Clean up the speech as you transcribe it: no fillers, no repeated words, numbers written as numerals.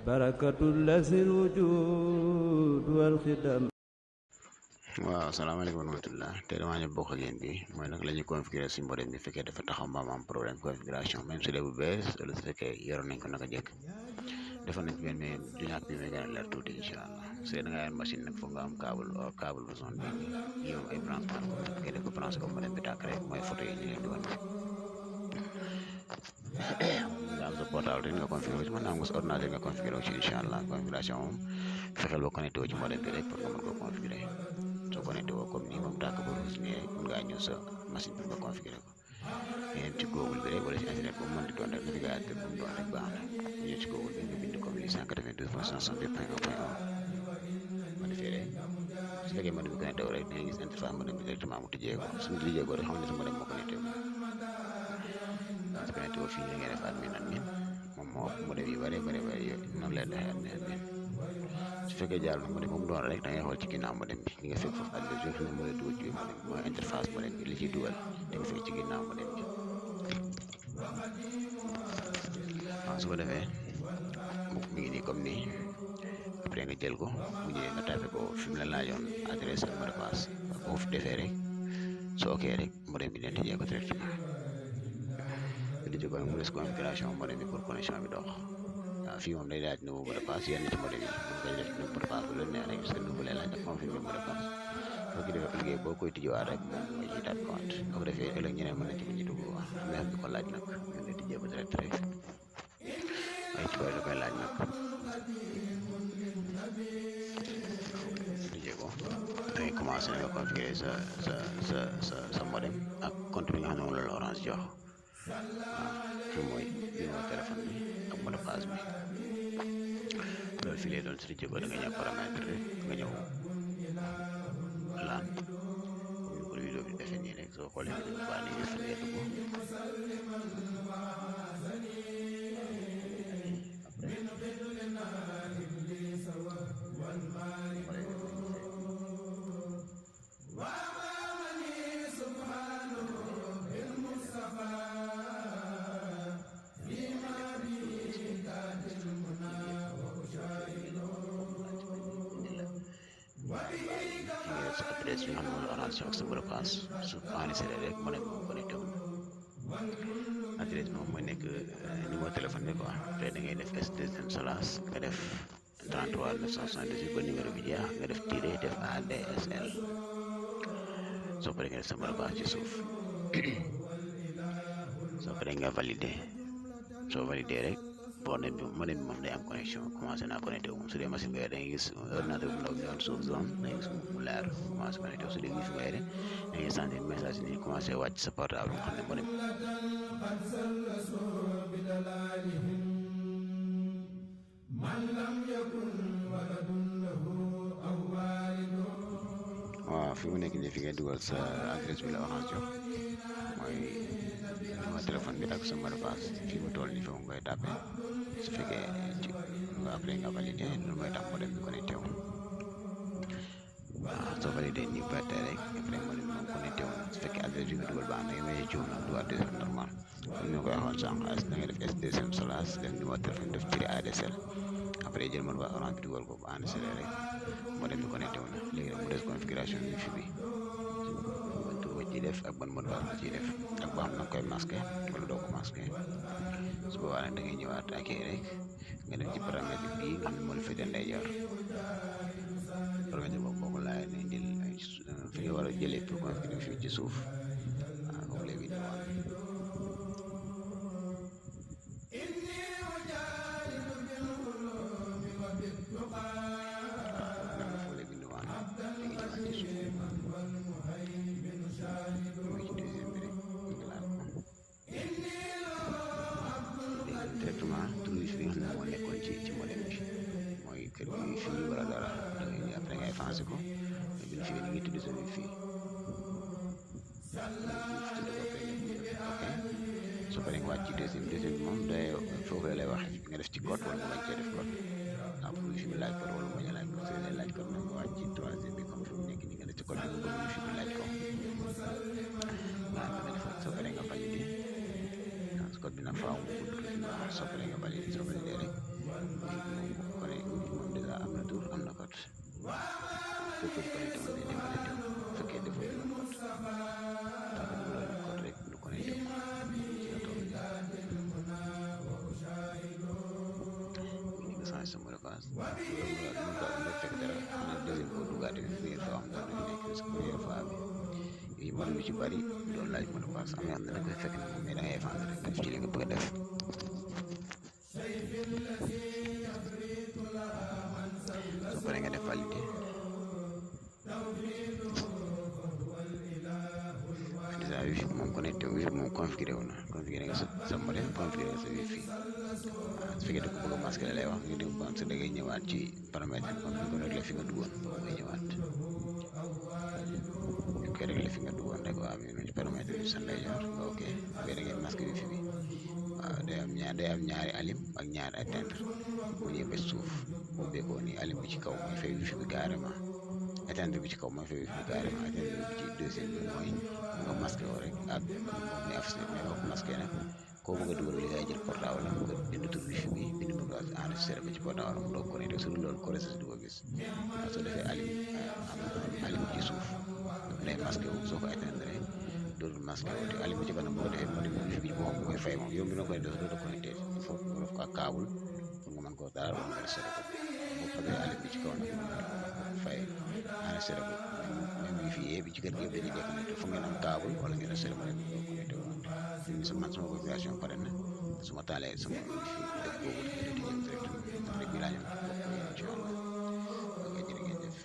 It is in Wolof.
بركة الذي الوجود والخدم. waaw salaamaaleykum wa rahmatulah tey damaa ñu bokk ak yéen bi mooy nag la ñuy configurer suñu modem bi fekkee dafa taxaw mbaa am problème configuration même su dee bu bees wala su fekkee yoroon nañ ko naka jëkk defoon nañ ci benn mais du ñàkk bi may gën a leer tuuti incha allah su dee da nga yor machine nag foog nga am câble bu zone bi yi moom ay branchement ko fekkee def ko branché ko modem bi tàkk rek mooy photo yi ñu leen di wan nga am sa portable rek nga configuré ci mën naa am nga sa ordinateur nga configuré ci incha allah configuration moom fexeel ba connecté ci modem bi rek pour nga mën ko configuré soo connecté woo comme nii moom tàkk ba ruus nii rek mën ngaa ñëw sa machine pour nga configuré ko ngeen ci Google bi rek wala ci internet bu mu mën di doon rek navigateur bu mu doon rek baax na ñëw ci Google bi nga bind comme 892.168.1.1 ma defee rek su fekkee modem bi connecté wu rek da ngay gis interface modem bi directement mu tijjee ko suñu tijjee ko rek xam ne sa modem moo connecté wu su connecté wu fii la ngay def admin moom moo modem yi bëri noonu lay doxee admin su fekkee jaar na modem bu mu doon rek da ngay xool ci ginnaaw modem bi li nga fekk foofu adresse yoo xam ne moo lay dugal ci modem mooy interface modem bi li ciy dugal da nga fekk ci ginnaaw modem bi waaw su ko defee mi ngi nii comme nii après nga jël ko bu ñëwee nga tapé ko fi mu la laajoon adresse ak mot de passe boo fi defee rek soo ok rek modem bi dina tijjee ko directement di jóg mu des configuration modem bi pour connexion bi dox waaw fii moom day laaj nouveau mot de passe yenn ci modem yi mën koy def nouveau mot de passe bu la neex rek sa nouveau lay laaj ak confirmer mot de passe soo ko defee liggéey boo koy tijjiwaat rek moom mooy ci daal compte boo ko defee ëllëg ñeneen mën na ci ñu dugg wax am na ko laaj nag mën nga tijjee ba direct rek waaye ci koy da koy laaj nag tijjee ko dangay commencé nga configurer sa modem ak compte bi nga xam ne moom la Orange jox waaw fii mooy numéro téléphone bi ak mot de passe bi loolu fii lay doon si tijjee ko da nga ñëw paramètre rek nga ñëw laan comme ni ko vidéo bi defee nii rek soo xoolee vidéo bi baax na gis fa ngay dugg sa adresse bi nga xam ne moom la Orange ak sa mot de passe su enregistré rek mu ne moom connecté wu adresse bi moom mooy nekk numéro téléphone bi quoi après da ngay def S2M/ nga def 33 978 ba numéro bi jeex nga def tiré def ADSL soo paree nga def sa mot de passe ci suuf soo paree nga validé soo validé rek modem bi moom day am connexion commencé naa connecté wu moom su dee machine bi da ngay gis ordinateur bu ndaw bi doon suuf zone da ngay gis mu leer commencé connecté wu su dee wifi ngay da ngay sentir message ni commencé wàcc sa portable nga xam ne modem waaw fi mu nekk nii fi ngay dugal sa adresse bi la Orange jox mooy numéro téléphone bi ak sa mot de passe fii mu toll nii foofu ngay tàppe su fekkee ci nga après nga validé loolu mooy tax modem bi connecté wu waaw soo validé ñu perte rek après modem bi moom connecté wu su fekkee adresse bi nga dugal baax na nga may jiw nag dugal adresse normal comme ni ma koy waxoon sànq da ngay def S2M/ def numéro téléphone def tiré ADSL après jël mot Orange bi dugal ko bu enregistré rek modem bi connecté wu na léegi nag mu des configuration wifi bi ban tur ciy def ak ban mot de passe ciy def ak boo xam na nga koy masqué wala doo ko masqué su boobaa nag da ngay ñëwaat ak rek nga dem ci paramètre bii nga xam ne moo la féetee ndeyjoor paramètre boobu boo ko laajee ne jël fi nga war a jëlee pour configurer fii ci suuf waaw comme léegi ñu woon directement tur wi fi nga xam ne moo nekkoon ci modem bi mooy kër gi fii wala dara da ngay après ngay effacé ko mais bi fii ni ngi tudd sa wifi soo paree nga wàcc ci deuxième bi moom day foofu lay wax nga def ci code wala nga bañ cee def code waaw pour wifi bi laaj code wala bañ a laaj code su dee laaj code nag nga wàcc ci troisième bi comme fi mu nekk nii nga def ci code bi nga bëgg wifi bi laaj ko waaw nga def soo paree nga validé code bi nag faaw mu gudd soo paree nga validé rek code képp ku ci connecté mën nañ connecté wu bu fekkee defoo di woon code tax mu la code rek du connecté wu ci la toll ni nga changé sa mot de passe loolu fekk dara xanaa deuxième fois duggaate bi première fois am dara nekk sa première fois bi yooyu mën lu ci bari doon laaj mot de passe am yoo xam ne da koy fekk na moom mais da ngay effacé rek def ci li nga bëgg a def su paree nga def validé déjà wifi moom connecté wu wifi moom configuré wu na configuré nga sa modem configuré nga sa wifi su fekkee da ko bëgg a masqué la lay wax nga dem ba da ngay ñëwaat ci paramètre bi comme ni ko réglé fi nga duggoon ngay ñëwaat ñu koy réglé fi nga duggoon rek waaw mi ci paramètre bi sa ndeyjoor nga ok da ngay masqué wifi bi waaw day am ñaari alim ak ñaari atteindre bu ñëwee ba suuf bu beekoo ni alim bi ci kaw mooy fay wifi bi carrément atteindre bi ci kaw mooy fay wifi bi carrément atteindre bi ci deuxième bi mooy nga masqué woo rek ak moom mi affiché mais boo ko masqué nag koo bëgg a dugal li ngay jël portable am nga bind tur wifi bi bind bëgg a enregistré ko ci portable am doo ko connecté su dul loolu ko du ko gis waaw soo defee alim bi ci suuf day masqué wu soo ko atteindre dootul masqué wu te alim bi ci kanam boo defee modem wifi bi moom mooy fay moom yow mi na koy def doo connecté il faut nga def ko ak câble pour nga mën koo daal nga enregistré ko boo xamee alim bi ci kaw nag fay enregistré ko même wifi yee bi ci kër gi yëpp dañuy déconnecté fu ngeen am câble wala ngeen enregistré ko rek doo connecté wu man sama configuration pare na su ma taalee sama wifi def boobu di ñëw directement rek bi laa ñëw incha allah ok jërë ngeen jëf